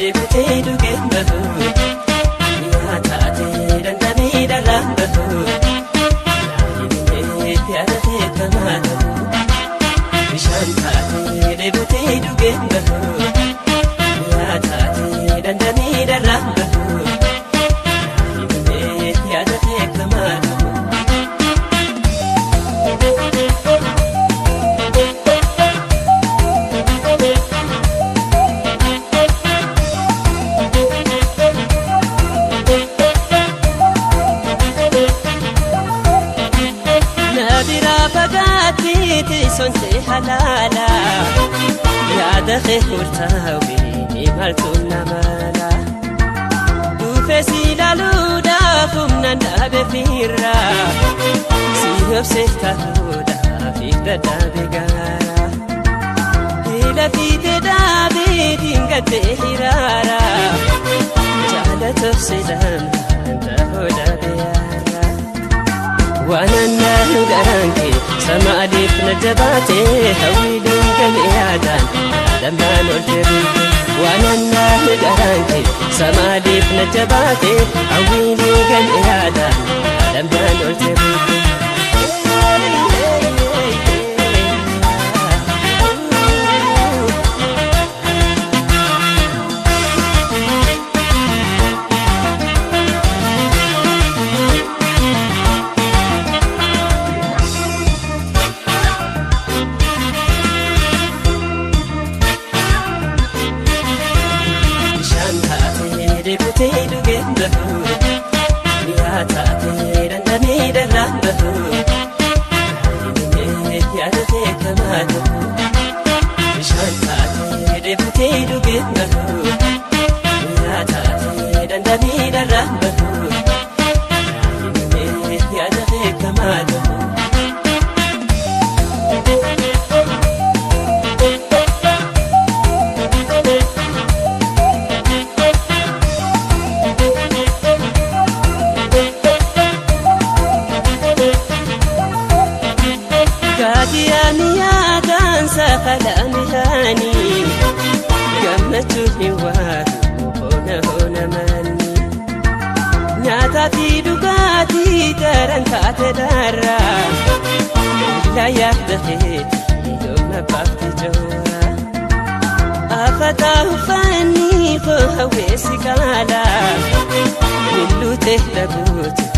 deebitee dhugeen bahu mi'aa taatee dandamee dharraan bahu naayimee yaadatee kamaa ta'u bishaan taatee deebitee dhugeen bahu mi'aa taatee dandamee dharraan bahu naayimee yaadatee kamaa ta'u. Sonte halala yaada kee murtaawee maaltu namala dhufe si ilaaluudhaaf humnaan dhaabe fiirra si obse ta'uudhaaf dadhabe gaara hila fiite dhaabee dingatee hiraara jaalata obse dhamdhaan ta'uu dhabe yaara waan garaan kee samaaliif na jabaatee hawwiileen gamee yaadaan damlaan olte bulte waan garaan kee samaaliif na jabaatee hawwiileen gamee yaadaan damlaan olte bulte. Deebitee dhugeen bahu mi'aa taatee dandamee dharraan bahu naayimee yaadatee kamaa ta'u bishaan taatee deebitee dhugeen bahu mi'aa taatee dandamee dharraan bahu naayimee yaadatee kamaa ta'u. Gaadiyaan yaadaan safalaan haanii gammachuun hin waatu hoona hoona manni nyaataa fi dhugaatii daran taate daarraa illaa yaada keetii yooma baafte joora afataa uffanni koo hawweessi qaala milluutee dhabuutu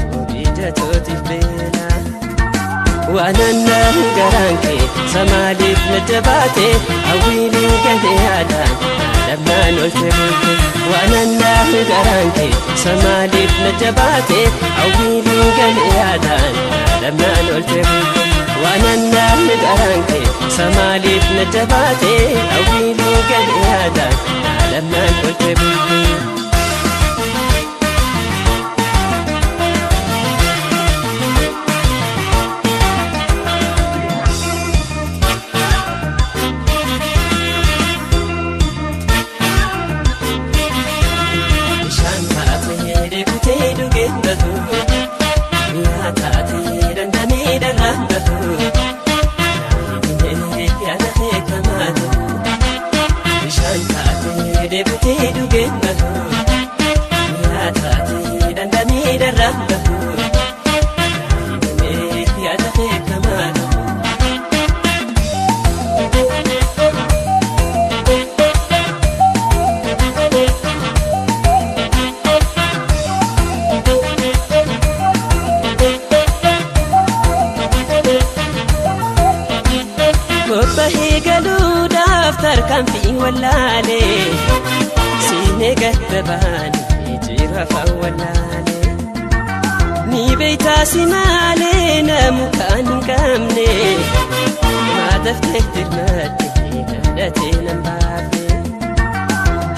ija tootiif beela. Waan garaan kee samaaliif na jabaatee hawwiileen gamee yaadaan damlaan olte bulte waan garaan kee samaaliif na jabaatee hawwiileen gamee yaadaan damlaan olte bulte waan garaan kee samaaliif na jabaatee hawwiileen gamee yaadaan damlaan olte bulte. Mi'aa taatee dandamee dharraan bahu naayimee yaadatee kamaa ta'u bishaan taatee deebitee dhugeen bahu mi'aa taatee dandamee dharraan bahu naayimee yaadatee kamaa ta'u. Bobbahee galuudhaaf tarkaanfii wallaalee siinee gadda baanee jira afaan wallaalee ni beektaa si maalee namu kan hin qabne maadaftee dirmadde kadhatee nan baafne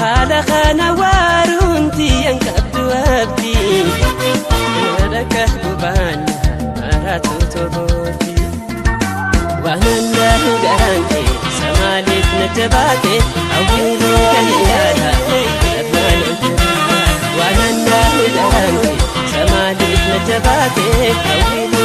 haala kana waaruun tiyyan qabdu abdii madaka bubaan maraatu tobooti. Waan garaan kee samaaliif na jabaatee hawwiilee gamee yaadaan damlaan olte waan garaan kee samaaliif na jabaatee hawwiilee.